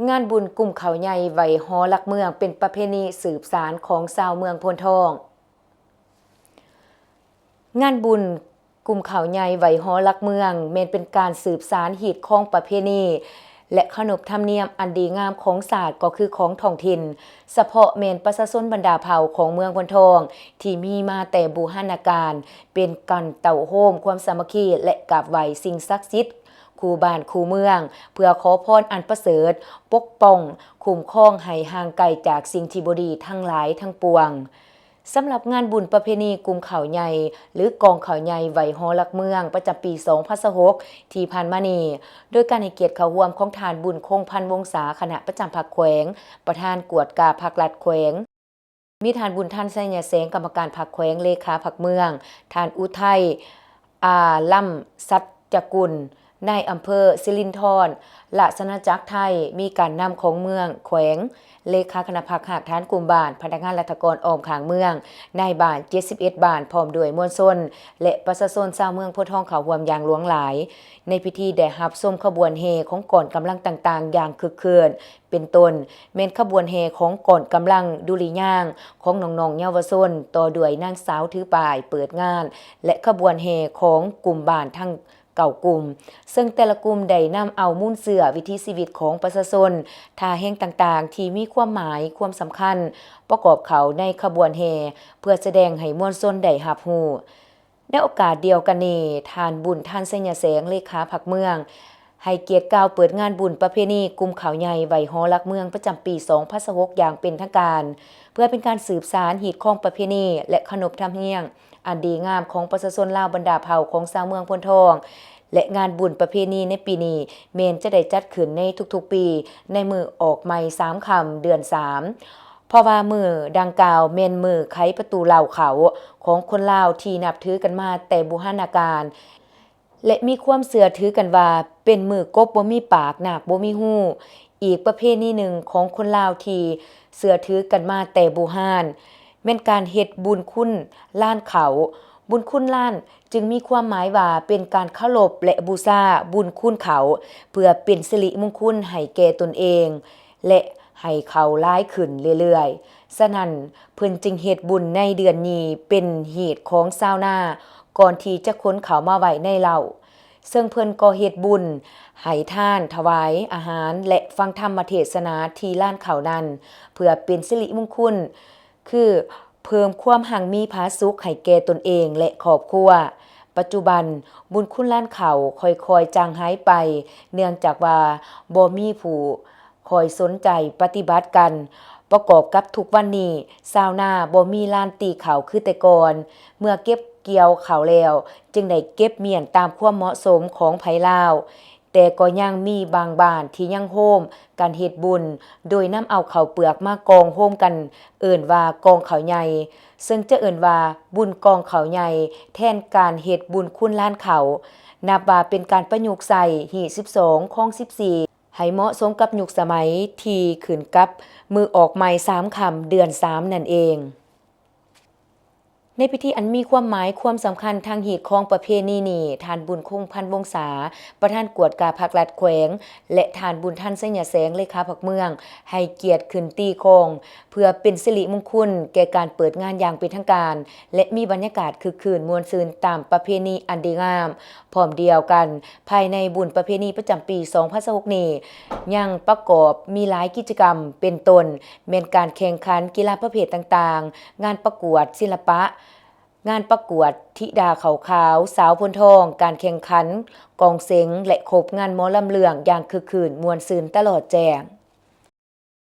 ງານບຸນກຸ້ມເຂົ້າໃຫຍ່ໄຫວ້ຫໍຫຼັກເມືອງ ເປັນປະເພນີສືບສານຂອງຊາວເມືອງໂພນທອງ. ງານບຸນກຸ້ມເຂົ້າໃຫຍ່ໄຫວ້ຫໍຫຼັກເມືອງ ແມ່ນເປັນການສືບສານຮີດຄອງປະເພນີ ແລະ ຂະໜົບທຳນຽມອັນດີງາມຂອງຊາດ ກໍຄືຂອງທ້ອງຖິ່ນ, ສະເພາະແມ່ນປະຊາຊົນບັນດາເຜົ່າຂອງເມືອງໂພນທອງ ທີ່ມີມາແຕ່ບູຮານນະການ, ເປັນການເຕົ້າໂຮມຄວາມສາມັກຄີ ແລະ ກາບໄຫວ້ສິ່ງສັກສິດ ຄູ່ບ້ານຄູ່ເມືອງ ເພື່ອຂໍພອນອັນປະເສີດ, ປົກປ້ອງ, ຄຸ້ມຄອງໃຫ້ຫ່າງໄກຈາກສິ່ງທີ່ບໍ່ດີທັງຫຼາຍທັງປວງ. ສຳລັບງານບຸນປະເພນີກຸ້ມເຂົ້າໃຫຍ່ ຫຼື ກອງເຂົ້າໃຫຍ່ໄຫວ້ຫໍຫຼັກເມືອງ ປະຈຳປີສອງພັນຊາວຫົກ ທີ່ຜ່ານມານີ້, ໂດຍການໃຫ້ກຽດເຂົ້າຮ່ວມຂອງທ່ານ ບຸນ ຄົງພັນວົງສາ ຄະນະປະຈຳພັກແຂວງ, ປະທານກວດກາພັກລັດແຂວງ, ມີທ່ານ ບຸນທັນ ໄຊຍະແສງ ກຳມະການພັກແຂວງ, ເລຂາພັກເມືອງ, ທ່ານ ອຸໄທ ອາລັມສັດຈະກຸນ ນາຍອຳເພີສິລິນທອນ ລາຊະອານາຈັກໄທ, ມີການນຳຂອງເມືອງ, ແຂວງ, ເລຂາຄະນະພັກຮາກຖານກຸ່ມບ້ານ, ພະນັກງານລັດຖະກອນອ້ອມຂ້າງເມືອງ, ນາຍບ້ານເຈັດສິບເອັດບ້ານ, ພ້ອມດ້ວຍມວນຊົນ ແລະ ປະຊາຊົນຊາວເມືອງໂພນທອງເຂົ້າຮ່ວມຢ່າງຫຼວງຫຼາຍ. ໃນພິທີໄດ້ຮັບຊົມຂະບວນແຫ່ຂອງກອງກຳລັງຕ່າງໆຢ່າງຄຶກຄື້ນ, ເປັນຕົ້ນແມ່ນຂະບວນແຫ່ຂອງກອງກຳລັງດຸລິຍາງຂອງນ້ອງໆເຍົາວະຊົນ, ຕໍ່ດ້ວຍນາງສາວຖືປ້າຍເປີດງານ ແລະ ຂະບວນແຫ່ຂອງກຸ່ມບ້ານທັງເກົ້າກຸ່ມ, ເຊິ່ງແຕ່ລະກຸ່ມໄດ້ນຳເອົາມູນເຊື້ອວິຖີຊີວິດຂອງປະຊາຊົນ, ທ່າແຮງຕ່າງໆທີ່ມີຄວາມໝາຍຄວາມສຳຄັນ ປະກອບເຂົ້າໃນຂະບວນແຫ່ ເພື່ອສະແດງໃຫ້ມວນຊົນໄດ້ຮັບຮູ້. ໃນໂອກາດດຽວກັນນີ້, ທ່ານ ບຸນທັນ ໄຊຍະແສງ ເລຂາພັກເມືອງ ໃຫ້ກຽດກ່າວເປີດງານບຸນປະເພນີກຸ້ມເຂົ້າໃຫຍ່ໄຫວ້ຫໍຫຼັກເມືອງປະຈຳປີສອງພັນຊາວຫົກຢ່າງເປັນທາງການ, ເພື່ອເປັນການສືບສານຮີດຄອງປະເພນີ ແລະ ຂະໜົບທຳນຽມອັນດີງາມຂອງປະຊາຊົນລາວບັນດາເຜົ່າຂອງຊາວເມືອງໂພນທອງ ແລະ ງານບຸນປະເພນີໃນປີນີ້ແມ່ນຈະໄດ້ຈັດຂຶ້ນໃນທຸກໆປີໃນມື້ອອກໃໝ່ສາມຄ່ຳເດືອນສາມ ເພາະວ່າມື້ດັ່ງກ່າວແມ່ນມື້ໄຂປະຕູເລົ້າເຂົ້າຂອງຄົນລາວທີ່ນັບຖືກັນມາແຕ່ບູຮານນະການ ແລະ ມີຄວາມເຊື່ອຖືກັນວ່າເປັນມື້ກົບບໍ່ມີປາກ ນາກບໍ່ມີຮູ. ອີກປະເພນີໜຶ່ງຂອງຄົນລາວທີ່ເຊື່ອຖືກັນມາແຕ່ບູຮານ ແມ່ນການເຮັດບຸນຄຸນລານເຂົ້າ. ບຸນຄຸນລານຈຶ່ງມີຄວາມໝາຍວ່າເປັນການເຄົາລົບ ແລະ ບູຊາບຸນຄຸນເຂົ້າ ເພື່ອເປັນສິລິມຸງຄຸນໃຫ້ແກ່ຕົນເອງ ແລະ ໃຫ້ເຂົ້າຫຼາຍຂຶ້ນເລື້ອຍໆ. ສະນັ້ນ, ເພິ່ນຈຶ່ງເຮັດບຸນໃນເດືອນນີ້ເປັນຮີດຂອງຊາວນາ ກ່ອນທີ່ຈະຂົນເຂົ້າມາໄວ້ໃນເລົ້າ, ເຊິ່ງເພິ່ນກໍເຮັດບຸນໃຫ້ທານ, ຖວາຍອາຫານ ແລະ ຟັງທຳມະເທດສະໜາທີ່ລານເຂົ້ານັ້ນ ເພື່ອເປັນສິລິມຸງຄຸນ ຄືເພີ່ມຄວາມຮັ່ງມີຜາສຸກໃຫ້ແກ່ຕົນເອງ ແລະ ຄອບຄົວ. ປັດຈຸບັນ, ບຸນຄຸນລານເຂົ້າຄ່ອຍໆຈາງຫາຍໄປ ເນື່ອງຈາກວ່າບໍ່ມີຜູ້ຄ່ອຍສົນໃຈປະຕິບັດກັນ. ປະກອບກັບທຸກວັນນີ້, ຊາວນາບໍ່ມີລານຕີເຂົ້າຄືແຕ່ກ່ອນ. ເມື່ອເກັບກ່ຽວເຂົ້າແລ້ວ, ຈຶ່ງໄດ້ເກັບມ້ຽນຕາມຄວາມເໝາະສົມຂອງໃຜລາວ. ແຕ່ກໍຍັງມີບາງບ້ານທີ່ຍັງໂຮມກັນເຮັດບຸນ ໂດຍນຳເອົາເຂົ້າເປືອກມາກອງໂຮມກັນ ເອີ້ນວ່າກອງເຂົ້າໃຫຍ່ ເຊິ່ງຈະເອີ້ນວ່າບຸນກອງເຂົ້າໃຫຍ່ ແທນການເຮັດບຸນຄຸນລານເຂົ້າ. ນັບວ່າເປັນການປະຍຸກໃຊ້ຮີດສິບສອງ ຄອງສິບສີ່ ໃຫ້ເໝາະສົມກັບຍຸກສະໄໝທີ່ຂຶ້ນກັບມື້ອອກໃໝ່ສາມຄ່ຳເດືອນສາມນັ້ນເອງ. ໃນພິທີອັນມີຄວາມໝາຍຄວາມສຳຄັນທາງຮີດຄອງປະເພນີນີ້, ທ່ານ ບຸນ ຄົງພັນວົງສາ ປະທານກວດກາພັກລັດແຂວງ ແລະ ທ່ານ ບຸນທັນ ໄຊຍະແສງ ເລຂາພັກເມືອງ ໃຫ້ກຽດຂຶ້ນຕີຄອງ ເພື່ອເປັນສິລິມຸງຄຸນແກ່ການເປີດງານຢ່າງເປັນທາງການ ແລະ ມີບັນຍາກາດຄຶກຄື້ນມ່ວນຊື່ນຕາມປະເພນີອັນດີງາມ. ພ້ອມດຽວກັນ, ພາຍໃນບຸນປະເພນີປະຈຳປີສອງພັນຊາວຫົກນີ້ ຍັງປະກອບມີຫຼາຍກິດຈະກຳ ເປັນຕົ້ນແມ່ນການແຂ່ງຂັນກິລາປະເພດຕ່າງໆ, ງານປະກວດສິລະປະ, ງານປະກວດທິດາເຂົ້າຂາວສາວໂພນທອງ, ການແຂ່ງຂັນກອງເສັງ ແລະ ຄົບງານໝໍລຳເລື່ອງຢ່າງຄຶກຄື້ນມ່ວນຊື່ນຕະຫຼອດແຈ້ງ.